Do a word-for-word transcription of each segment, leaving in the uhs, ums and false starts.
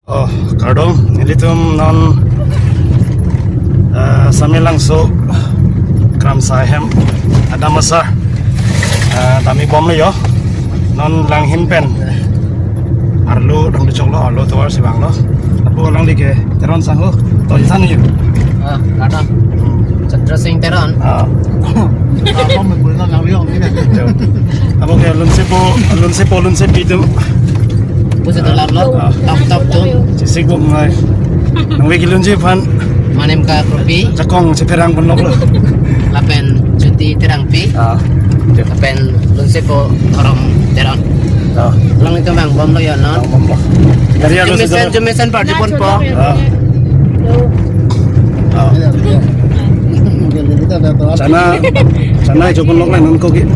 Oh, kardom, nelitum non, eh, Samelangso, Kramsa ahem, Adam Asar, eh, damji bomlo yo, non Langhin pen, arlo dang dechoklo, arlo tovar si vanglo, apo alangli ke Teron sangho, to isan yo. Ah, kardom. Chandra Singh Teron. Ah. Apa menggunakan Langhin ini? Apo ke lunsepo, lunsepo, lunsepi atum. Pusi dolar lo, ah, top top atum. Chesik bom ngai. Nangve kelunji aphan. Manim Kakropi. Jakong chepherang ponloklo. Lapen Jyoti Terangpi. Ah. Lapen lunsepo Dhorom Teron. Ah. Alanglitum vang bomlo yo non. Vang bomlo. Dari alo jumesen, sejak jumesen party ponpo. Ah. Ah. Chana, chana jo ponlok nang nangko ke.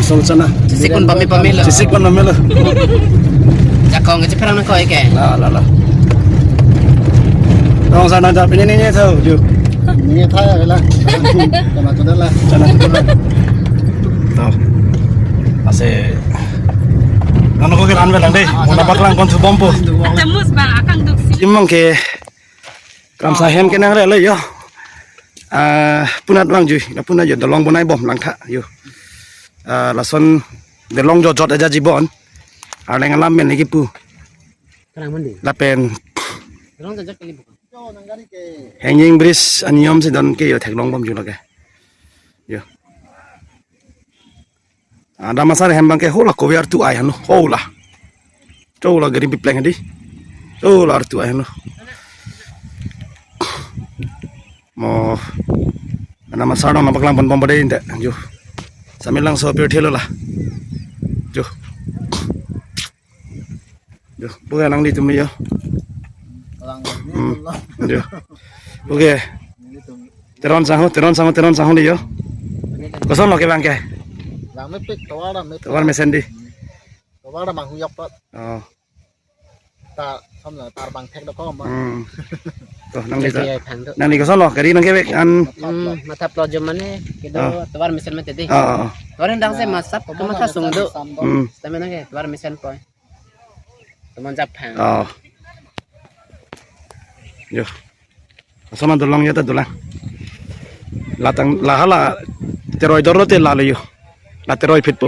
Misol chana. Chesik pon pame pamelo. Chesik pon pamelo. Jakong ke chepherang nangkoi ke. La, la, la. Rong sana dak pini ni ni tau ju. Ni tau ya la. Chana tu la. Chana tu la. Tau. Ase. Nangko ke ran velang dei. Mo nangpaklang pon thu bompo. Temus bang akang duksi. Imong ke Kramsa ahem ke nangrelo yo. Ah, punat vangji, lapu na yo dolong bonai bom langtha yo. Ah, lason dolong jotjot aja jibon. Arleng alam pen lagi pu. Kerang mandi. Lapen. Kerang jajak kali bukan. Hanging bridge aniyom si don ke yo theklong bomji lake. Yo. Adam Asar ahem abang ke hola kover tu ai hanu hola. Chola gari bipleng di. Chola artu ai hanu. Mo Adam Asar nangpaklang pon bompo dei inte. Jo. Samelangso pirthe lo la. Jo. Jo, puke nanglitum yo. Lang Hmm. Jo. Puke. Teron sangho, Teron sangho, Teron sangho dei yo. Kosonlo ke abang ke? Lang mepik tovar mepik. Tovar mesen dei. Tovar mang huyok tot. Oh. Ta som la tar bang thek do kom. Hmm. To nangli ta. Jadi, ya, thang do. Nangli kosonlo, gari nangkevek an. Hmm, matha plo jo mane, kedo Ah. tovar mesen mate dei. Ah, ah, ah. Tovar dang se masap, ke matha sung do. Hmm. Tame nangke, tovar mesen poi. Teman japhang. Oh. Yo. Asona dolang ya ta dolang. Latang lahala teroi doro te lalo yo. La teroi phit po.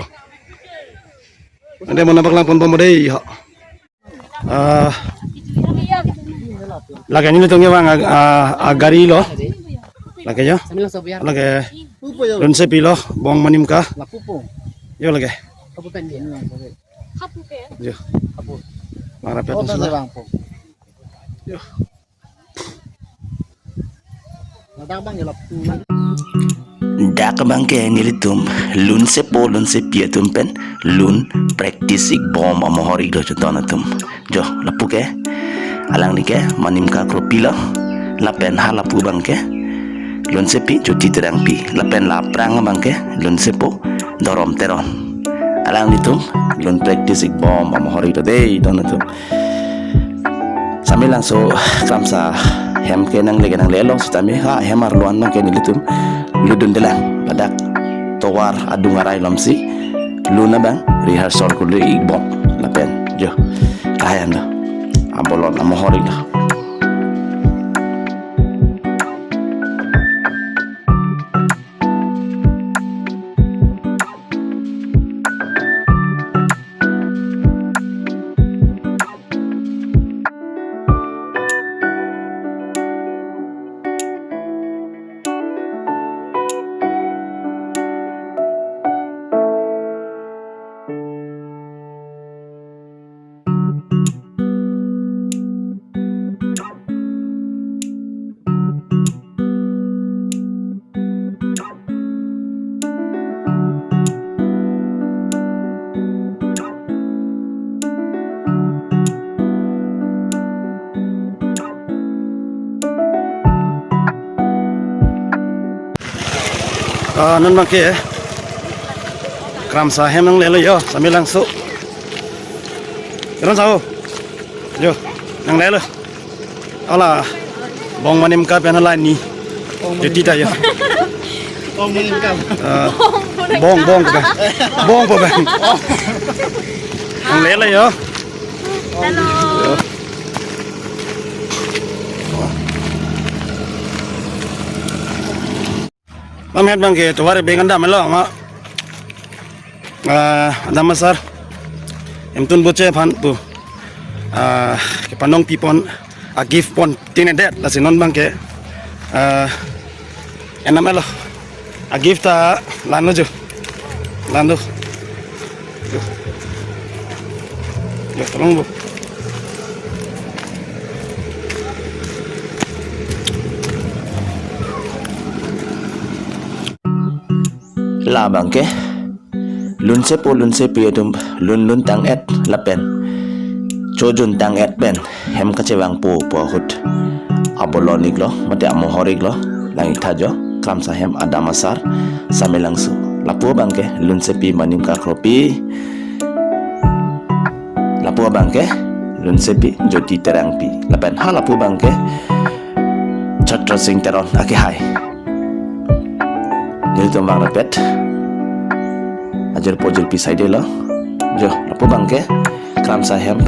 Ante mo nangpaklang pon bompo dei ho. Ah. Lake nelitum kevang a, a, a gari lo. Lake yo. Lake lunsepi lo, Bong Manimka. Yo lake. Yo. Mara pet nang. Yo. Dak abang ke nelitum lunsepo lunsepi atum pen lun practice ik bom amohor ik do cheton atum. Jo, lapu ke alangli ke Manimka Kropi lo, lapen halapu abang ke lunsepi Jyoti Terangpi, lapen la aphrang abang ke lunsepo Dhorom Teron. Alanglitum lun practice ik bom amohor ik do dei don atum. Samelangso Kramsa ahem ke nangle ke nanglelo sitame ha ahem arlo an abang ke nelitum ludun dolang ladak tovar adung arai alom si lun abang rehearsal kuli ik bom lapen jo kahayan do abolon amohor ik do. Ah, non abang ke Kramsa ahem nanglelo yo, Samelangso. Teron sangho. Jo, nanglelo. Ala, Bong Manimka pen hala ni. Jyoti ta yo. Bong Manimka. Ah, Bong, Bong ko ba. Bong ko ba. Nanglelo yo. Hello. Yo. Ma'am, het abangke tovar beng an damlo ma. Ah, Adam Asar. Emtun Boche aphan pu. Ah, kepanong pipon a gift pon tine det, lasi non abangke. Ah, enam elo. A gift ta lanlo jo. Lanlo. Jo, tolong bu. Labangke lunsepo lunsepi atum lunlun tang-et lapen chojun tang-et pen hem kachevangpo pu ahut abolon iklo mate amohor iklo, lang-iktha jo, Kramsa hem Adam Asar Samelangso. Lapu abangke lunsepi Manim Karkropi. Lapu abangke lunsepi Jyoti Terangpi. Lapen ha lapu abangke Chatra Singh Teron akehai. Nelitum vang rapet ajirpo jirpi saidelo. Jo, lapu abangke Kramsa hem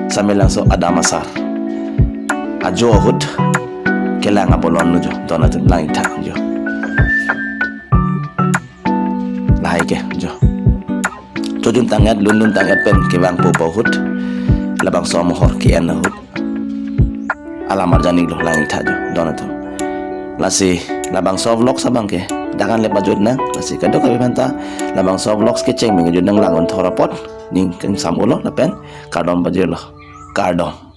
Samelangso Adam Asar. Ajo ahut kelang abolon lo jo, don atum, lang-iktha jo. Lahai ke jo. Chojun tang-et, lunlun tang-et pen kevangpo pu ahut, labangso amohor ke-en ahut alam arjan iklo, lang-iktha jo, don atum. Lasi labangso vlogs abangke dak an le pajut nang, lasi kadokave aphanta labangso vlogs kecheng me kejut nang, lang-un thor apot ning kengsam ulo lapen kardom pajirlo. Kardom.